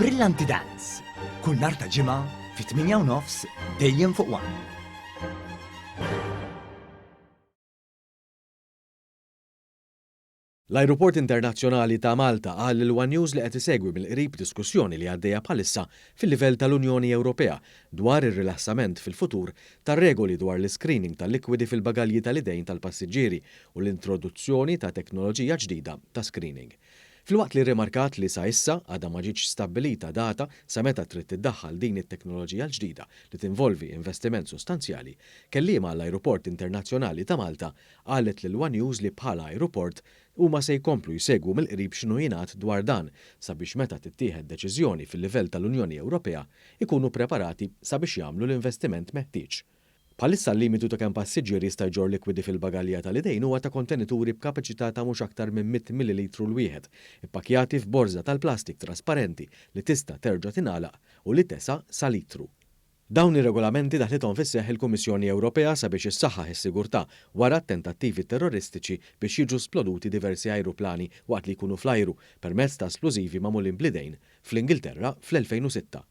Brillanti Dance, kull nhar ta' Ġimgħa fit-8:30 dejjem fuq One. L-Ajruport Internazzjonali ta' Malta qal lil one News li qed isegwi mill-qrib diskussjoni li għaddejja bħalissa fil-livell tal-Unjoni Ewropea dwar ir-rilassament fil-futur tar-regoli dwar l-iscreening tal-likwidi fil-bagalji tal-idejn tal-passiġġieri u l-introduzzjoni ta' teknoloġija ġdida ta' screening. Filwaqt li rrimarkat li sa issa għadha ma ġietx stabbilita data sa meta trid tiddaħħal din it-teknoloġija l-ġdida li tinvolvi investiment sostanzjali, kelliema għall-Ajruport Internazzjonali ta' Malta qalet lil one News li bħala ajruport huma se jkomplu jsegwu mill-qrib x'inhu jingħad dwar dan sabiex meta tittieħed deċiżjoni fil-livell tal-Unjoni Ewropea jkunu preparati sabiex jagħmlu l-investiment meħtieġ. Bħalissa l-limitu ta' kemm passiġġier jista' jġorr likwidi fil-bagalja tal-idejn huwa ta' kontenituri b'kapaċità ta' mhux aktar minn 100 millilitru l-wieħed, ippakkjati f'borża tal-plastik trasparenti li tista' terġa' tingħalaq u li tesa' sa litru. Dawn ir-regolamenti daħlithom fis-seħħ il-Kummissjoni Ewropea sabiex issaħħaħ is-sigurtà wara t-tentattivi terroristiċi biex jiġu sploduti diversi ajruplani waqt li jkunu fl-ajru permezz ta' splużivi magħmulin bl-idejn fl-Ingilterra fl-2006.